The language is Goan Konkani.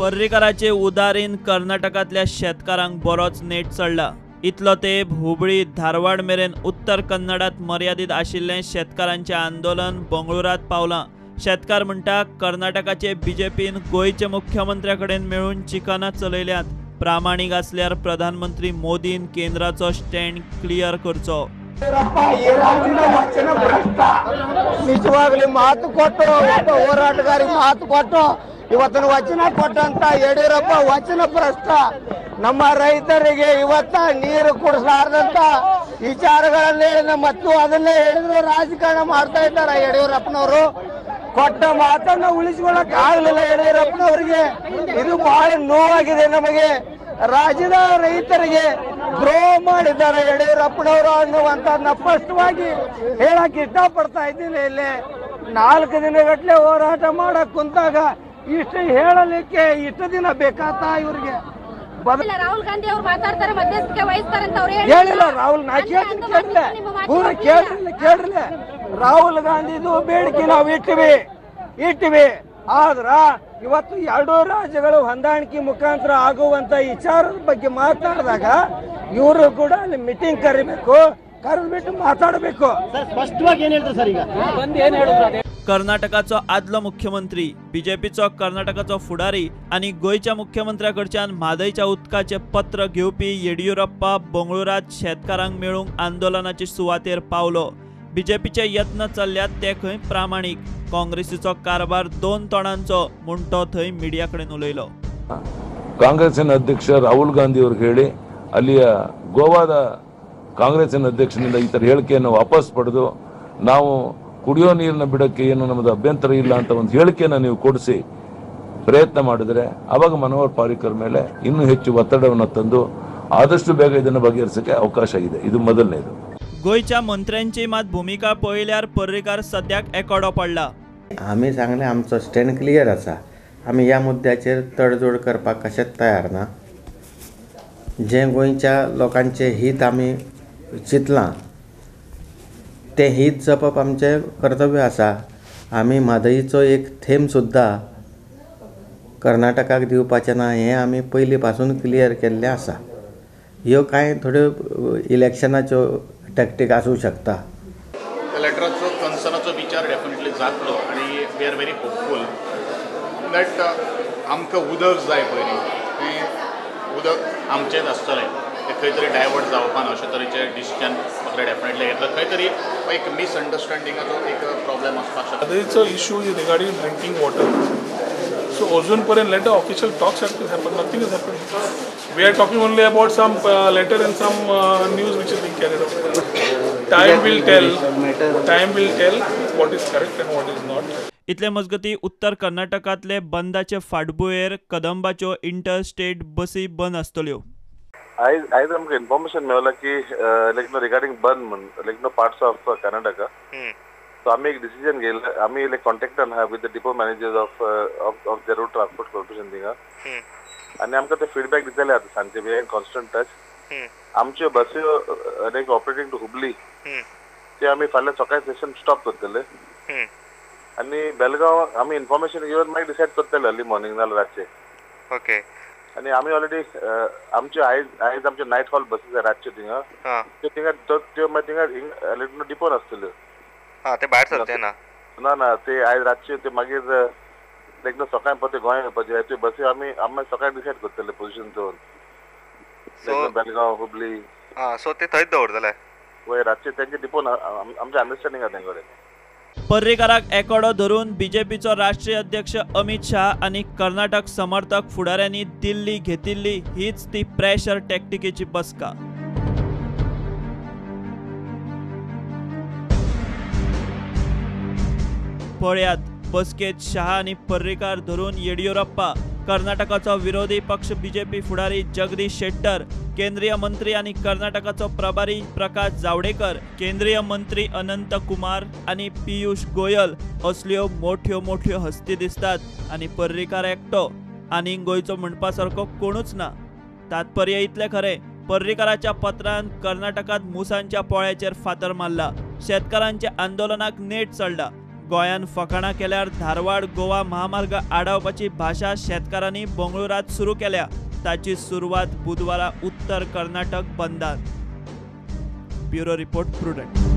पर्रीकाराचे उदारीन कर्नाटकांतल्या शेतकारांक बरोच नेट चडला. इतलो तेंप हुबळी धारवाड मेरेन उत्तर कन्नडात मर्यादीत आशिल्लें शेतकारांचें आंदोलन बंगळुरांत पावलां. शेतकार म्हणटा कर्नाटकाचे बीजेपीन गोंयच्या मुख्यमंत्र्या कडेन मेळून चिकानां चलयल्यात. प्रामाणीक आसल्यार प्रधानमंत्री मोदीन केंद्राचो स्टँड क्लियर करचो. ನಿಜವಾಗ್ಲಿ ಮಾತು ಕೊಟ್ಟು ಒಬ್ಬ ಹೋರಾಟಗಾರಿಗೆ ಮಾತು ಕೊಟ್ಟು ಇವತ್ತಿನ ವಚನ ಕೊಟ್ಟಂತ ಯಡಿಯೂರಪ್ಪ ವಚನ ಭ್ರಷ್ಟ. ನಮ್ಮ ರೈತರಿಗೆ ಇವತ್ತ ನೀರು ಕುಡಿಸಲಾರ್ದಂತ ವಿಚಾರಗಳನ್ನ ಹೇಳಿದ ಮತ್ತು ಅದನ್ನೇ ಹೇಳಿದ್ರು ರಾಜಕಾರಣ ಮಾಡ್ತಾ ಇದ್ದಾರೆ ಯಡಿಯೂರಪ್ಪನವರು. ಕೊಟ್ಟ ಮಾತನ್ನ ಉಳಿಸಿಕೊಳ್ಳಕ್ ಆಗ್ಲಿಲ್ಲ ಯಡಿಯೂರಪ್ಪನವರಿಗೆ. ಇದು ಬಹಳ ನೋವಾಗಿದೆ ನಮಗೆ. ರಾಜ್ಯದ ರೈತರಿಗೆ ದ್ರೋಹ ಮಾಡಿದ್ದಾರೆ ಯಡಿಯೂರಪ್ಪನವರು ಅನ್ನುವಂಥದ್ದನ್ನ ಸ್ಪಷ್ಟವಾಗಿ ಹೇಳಕ್ ಇಷ್ಟಪಡ್ತಾ ಇದ್ದೀನಿ. ಇಲ್ಲಿ 4 ದಿನಗಟ್ಟಲೆ ಹೋರಾಟ ಮಾಡಕ್ ಕುಂತಾಗ ಇಷ್ಟು ಹೇಳಲಿಕ್ಕೆ ಇಷ್ಟು ದಿನ ಬೇಕಾತ ಇವ್ರಿಗೆ? ರಾಹುಲ್ ಗಾಂಧಿ ಅವರು ಮಾತಾಡ್ತಾರೆ, ಮಧ್ಯಸ್ಥಿಕೆ ವಹಿಸ್ತಾರೆ ಅಂತ ಅವ್ರು ಹೇಳಿಲ್ಲ. ರಾಹುಲ್ ನಾ ಕೇಳ್ತೀನಿ, ಕೇಳಿಲ್ಲ ಪೂರ ಕೇಳಿಲ್ಲ ಕೇಳಿಲ್ಲ. ರಾಹುಲ್ ಗಾಂಧಿದು ಬೇಡಿಕೆ ನಾವು ಇಟ್ಟಿವಿ. ಆದ್ರ ಇವತ್ತು ಎರಡೂ ರಾಜ್ಯಗಳು ಹೊಂದಾಣಿಕೆ ಮುಖಾಂತರ ಆಗುವಂತ ವಿಚಾರದ ಬಗ್ಗೆ ಮಾತನಾಡಿದಾಗ ಇವರು ಕೂಡ ಅಲ್ಲಿ ಮೀಟಿಂಗ್ ಕರಿಬೇಕು, ಕರೆದ್ಬಿಟ್ಟು ಮಾತಾಡಬೇಕು. ಸ್ಪಷ್ಟವಾಗಿ ಏನ್ ಹೇಳ್ತಾರೆ ಸರ್ ಈಗ ಬಂದು ಏನ್ ಹೇಳಿದ್ರು? कर्नाटकाचो आदलो मुख्यमंत्री, बीजेपीचो कर्नाटकाचो फुडारी आनी गोंयच्या मुख्यमंत्र्या कडच्यान म्हादयच्या उदकाचें पत्र घेवपी येडियुरप्पा बंगळुरांत शेतकारांक मेळूंक आंदोलनाचे सुवातेर पावलो. बीजेपीचे यत्न चल्ल्यात ते खंय प्रामाणीक. काँग्रेसीचो कारभार दोन तोंडांचो म्हूण तो थंय मिडिया कडेन उलयलो. ಕಾಂಗ್ರೆಸ್ಸಿನ ಅಧ್ಯಕ್ಷ ರಾಹುಲ್ ಗಾಂಧಿ ಅವ್ರಿಗೆ ಹೇಳಿ ಅಲ್ಲಿಯ ಗೋವಾದ ಕಾಂಗ್ರೆಸ್ಸಿನ ಅಧ್ಯಕ್ಷನಿಂದ ಈ ಥರ ಹೇಳಿಕೆಯನ್ನು ವಾಪಸ್ ಪಡೆದು ನಾವು ಕುಡಿಯೋ ನೀರನ್ನ ಬಿಡೋಕ್ಕೆ ಏನು ನಮ್ಮದು ಅಭ್ಯಂತರ ಇಲ್ಲ ಅಂತ ಒಂದು ಹೇಳಿಕೆಯನ್ನು ನೀವು ಕೊಡಿಸಿ ಪ್ರಯತ್ನ ಮಾಡಿದರೆ ಆವಾಗ ಮನೋಹರ್ ಪಾರಿಕರ್ ಮೇಲೆ ಇನ್ನೂ ಹೆಚ್ಚು ಒತ್ತಡವನ್ನು ತಂದು ಆದಷ್ಟು ಬೇಗ ಇದನ್ನು ಬಗೆಹರಿಸೋಕ್ಕೆ ಅವಕಾಶ ಇದೆ. ಇದು ಮೊದಲನೇದು. गोंयच्या मंत्र्यांची मात भूमिका पळयल्यार पर्रीकार सद्याक एकोडो पडला. आमी सांगलें आमचो स्टँड क्लियर आसा. आमी ह्या मुद्द्याचेर तडजोड करपाक कशेंच तयार ना. जें गोंयच्या लोकांचें हीत आमी चिंतलां तें हीत जपप आमचें कर्तव्य आसा. आमी म्हादयचो एक थेंब सुद्दां कर्नाटकाक दिवपाचें ना हें आमी पयलीं पासून क्लियर केल्लें आसा. ह्यो कांय थोड्यो इलेक्शनाच्यो टॅक्टीक आसूं शकता. त्या लेटराचो कन्सर्नाचो विचार डेफिनेटली जातलो आनी we are very hopeful that आमकां उदक जाय पयलीं, तें उदक आमचेंच आसतलें, तें खंय तरी डायवर्ट जावपा ना अशे तरेचें डिसिजन म्हाका डेफिनेटली घेतलो. खंय तरी एक मिसअंडरस्टँडिंगाचो एक प्रॉब्लेम आसपाक शकता. म्हादयचो issue is regarding drinking water. So अजून पर्यंत letter official talks have to happen, nothing is happen. We are talking only about some letter and some news which is being carried out. Time will tell. Time will tell what is correct and what is not. इतले मजगती उत्तर कर्नाटकांतले बंदाचे फाटभुंयेर कदंबाच्यो इंटर स्टेट बसी बंद आसतल्यो. आयज आयज आमकां इन्फॉर्मेशन मेळ्ळां की लायक नो रिगार्डिंग बंद म्हूण like no parts of Karnataka. So आमी एक डिसिजन घेयला, आमी लायक कॉन्टेक्टान आहा with the depot managers of of the road transport corporation थिंगा आनी आमकां ते फिडबॅक दितले आतां सांजचे we are in constant touch. आमच्यो बस्यो लायक ऑपरेटींग टू हुबली ते आमी फाल्यां सकाळी सेशन स्टॉप करतले आनी बेलगांव आमी इन्फॉर्मेशन घेवन मागीर डिसायड करतले अर्ली मॉर्निंग नाल्यार रातचे. ओके. आनी आमी ऑलरेडी आमच्यो आयज आयज आमच्यो नायट हॉल बसीस आहा रातच्यो थिंगा त्यो थिंगा त्यो मागीर थिंगा लायक डिपोर आसतल्यो. हां, ते भायर सरचे ना? ना ना, ते आयज रातचे ते मागीर लायक नो सकाळी परते गोंया येवपाचे त्यो बसी आमी आमी सकाळी डिसायड करतले पोजिशन चोवन बेलगांव हुबली. हां, सो ते थंयच दवरतले वय रातचे तेंचे डिपोन आमचें अंडरस्टँडींग आहा तेंचे कडेन. पर्रीकाराक एकोडो धरून बीजेपीचो राष्ट्रीय अध्यक्ष अमित शाह आनी कर्नाटक समर्थक फुडाऱ्यांनी दिल्ली घेतिल्ली हीच ती प्रेशर टॅक्टिकेची बसका. पळयात बसकेत शाह आनी पर्रीकार धरून येडियुरप्पा, कर्नाटकाचो विरोधी पक्ष बीजेपी फुडारी जगदीश शेट्टर, केंद्रीय मंत्री आनी कर्नाटकाचो प्रभारी प्रकाश जावडेकर, केंद्रीय मंत्री अनंत कुमार आनी पियुष गोयल असल्यो मोठ्यो मोठ्यो हस्ती दिसतात आनी पर्रीकार एकटो आनी गोंयचो म्हणपा सारको कोणूच ना. तात्पर्य इतलें खरें, पर्रीकाराच्या पत्रान कर्नाटकांत मुसांच्या पोळ्याचेर फातर मारला, शेतकारांच्या आंदोलनाक नेट चडला. गोंयान फकाणां केल्यार धारवाड गोवा महामार्ग आडावपाची भाशा शेतकारांनी बंगळुरात सुरू केल्या. ताची सुरवात बुधवारा उत्तर कर्नाटक बंदान. Bureau report, Prudent.